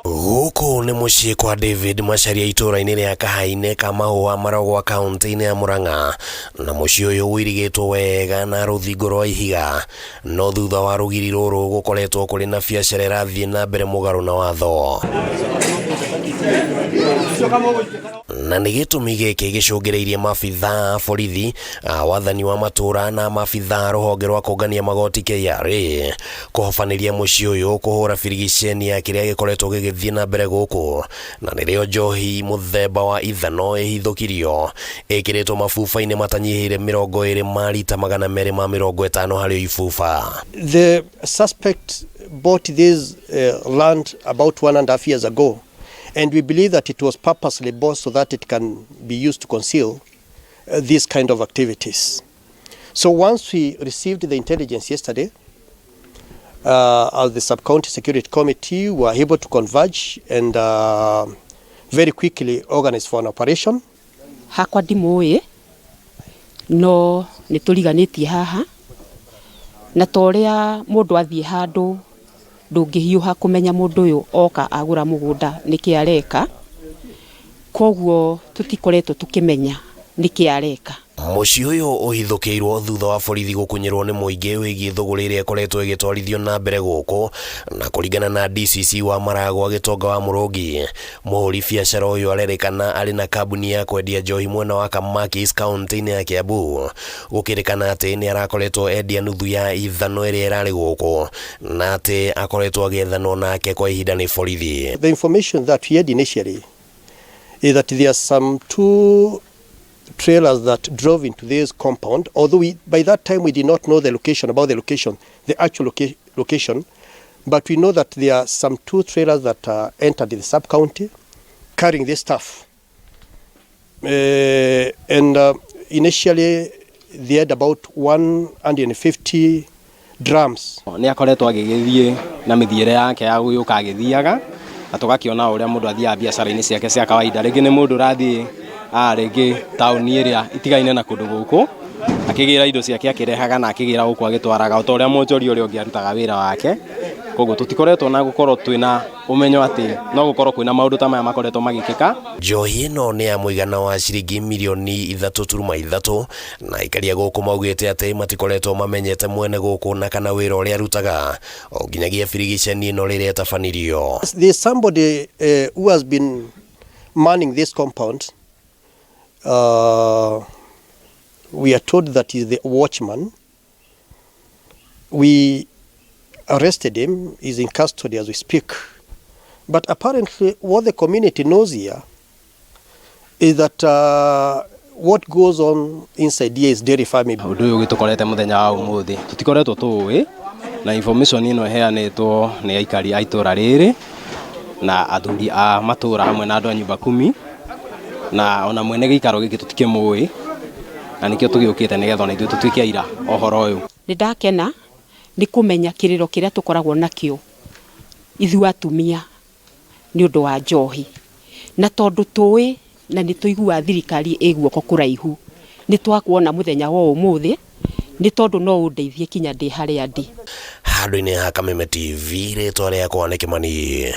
Gũkũ nĩ mũciĩ kwa David Macharia itũũra-inĩ rĩa Kahaine ka Mahũa Marogwa kaunti-inĩ ya Murang'a, na mũciĩ ũyũ ũirigĩtwo wega na rũthingo rwa ihiga, no thutha wa rũgiri rũrũ gũkoretwo kũrĩ na biacara ĩrathiĩ na mbere mũgarũ na watho. Na nĩ gĩtũmi gĩkĩ gĩcũngĩrĩirie maabithaa a borithi a wathani wa matũũra na maabithaa a rũhonge rwa kũngania magoti KRA kũhobanĩria mũciĩ ũyũ kũhũra birigiceni ya kĩrĩa gĩkoretwo gĩgĩthiĩ na mbere gũkũ, na nĩrĩo njohi mũthemba wa ithano ĩhithũkirio ĩkĩrĩtwo mabuba-inĩ matanyihĩire 20 ma rita 250 harĩ o ibuba. The suspect bought this land about 1.5 years ago, and we believe that it was purposely bought so that it can be used to conceal these kind of activities. So once we received the intelligence yesterday, as the Sub-County Security Committee, we were able to converge and very quickly organize for an operation. Hakwa ndimũĩ no nĩ tũriganĩtie haha, na ta ũrĩa mũndũ athiĩ handũ ndũngĩhiũha kũmenya mũndũ ũyũ oka agũra mũgũnda nĩkĩ areka, koguo tũtikoretwo tũkĩmenya nĩkĩ areka. Mũciĩ ũyũ ũhithũkĩirwo thutha wa borithi gũkunyĩrwo nĩ mũingĩ wĩgiĩ thũgũrĩ ĩrĩa ĩkoretwo ĩgĩtwarithio na mbere gũkũ, na kũringana na DCC wa Maragwa Gĩtonga wa Mũrũngi, mũhũri biacara ũyũ arerĩkana arĩ na kambuni ya kwendia njohi mwena wa Kamakis kaunti-inĩ ya Kiambu, gũkĩrĩkana atĩ nĩ arakoretwo endia nuthu ya ithano ĩrĩa ĩrarĩ gũkũ, na atĩ akoretwo agĩethanwo nake kwa ihinda nĩ borithi. The information that we had initially is that there are some two trailers that drove into this compound, although by that time we did not know the location, about the location, the actual location, but we know that there are some two trailers that entered the sub-county carrying this stuff. And initially they had about 150 drums. Nĩ akoretwo agĩgĩthiĩ na mĩthiĩre yake ya gũgĩũka agĩthiaga, na tũgakĩona ũrĩa mũndũ athiaga biacara-inĩ ciake cia kawaida. Rĩngĩ nĩ mũndũ ũrathiĩ rĩngĩ taũni ĩrĩa itigaine na kũndũ gũkũ, akĩgĩra indo ciake akĩrehaga na akĩgĩra gũkũ agĩtwaraga, o ta ũrĩa mwonjoria ũrĩa ũngĩ arutaga wĩra wake. Koguo tũtikoretwo na gũkorwo twĩna ũmenyo atĩ no gũkorwo kwĩna maũndũ ta maya makoretwo magĩkĩka. Njohi ĩno nĩ ya mũigana wa ciringi mirioni 3.3, na aikaria gũkũ maugĩte atĩ matikoretwo mamenyete mwene gũkũ na kana wĩra ũrĩa arutaga o nginyagia birigiceni ĩno rĩrĩa ĩtabanirio. There is somebody who has been manning this compound. We are told that he's the watchman. We arrested him. He's in custody as we speak. But apparently what the community knows here is that what goes on inside here is dairy farming. Ũndũ ũyũ ũgĩtũkorete mũthenya wa ũmũthĩ tũtikoretwo tũĩ, na information ĩno ĩheanĩtwo nĩ aikari a itũra rĩrĩ na athuri a matũra hamwe na andũ a nyumba kumi, na ona mwene gĩikaro gĩkĩ tũtikĩmũĩ, na nĩkĩo tũgĩũkĩte nĩgetha ona ithuĩ tũtuĩke aira ũhoro ũyũ. Nĩ ndakena nĩ kũmenya kĩrĩro kĩrĩa tũkoragwo nakĩo ithuĩ atumia nĩ ũndũ wa njohi, na tondũ tũĩ na nĩ tũiguaga thirikari ĩ guoko kũraihu, nĩ twakuona mũthenya wa ũmũthĩ, nĩ tondũ no ũndeithie kinya ndĩ harĩa ndĩ. Handũ-inĩ ha Kameme TV, rĩtwa rĩakwa nĩ Kĩmani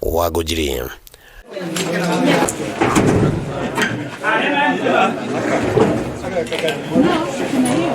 wa Ngũnjiri.